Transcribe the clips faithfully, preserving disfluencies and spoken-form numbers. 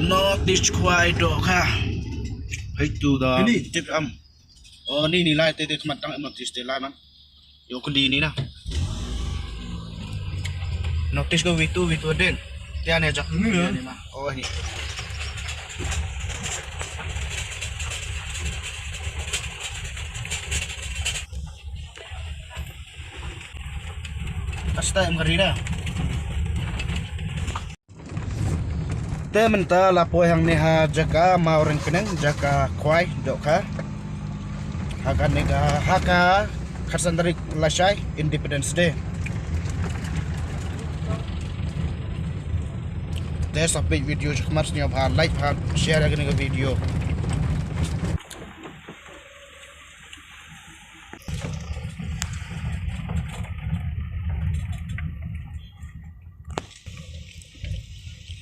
North East Khwai Dohkha. Hai tu da. Ini. Tip am. Oh, ni ni lai te te khmat tang em ti ste lai man. Yo kuli ni na. Notice ko witu witu den. Tian ya jak. Ni na. Ni na. Oh ni. Asta em kari na. Te mynta la poi hangne ha jaka Mawryngkneng, jaka Khwai Dohkha. Ha kane ka, ha ka khatsan tarik Lashai, Independence Day. Te sa peit video jaka mar sñiaw bha like bha share kane ka video.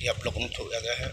Ïa blok nang thok ïa ka he.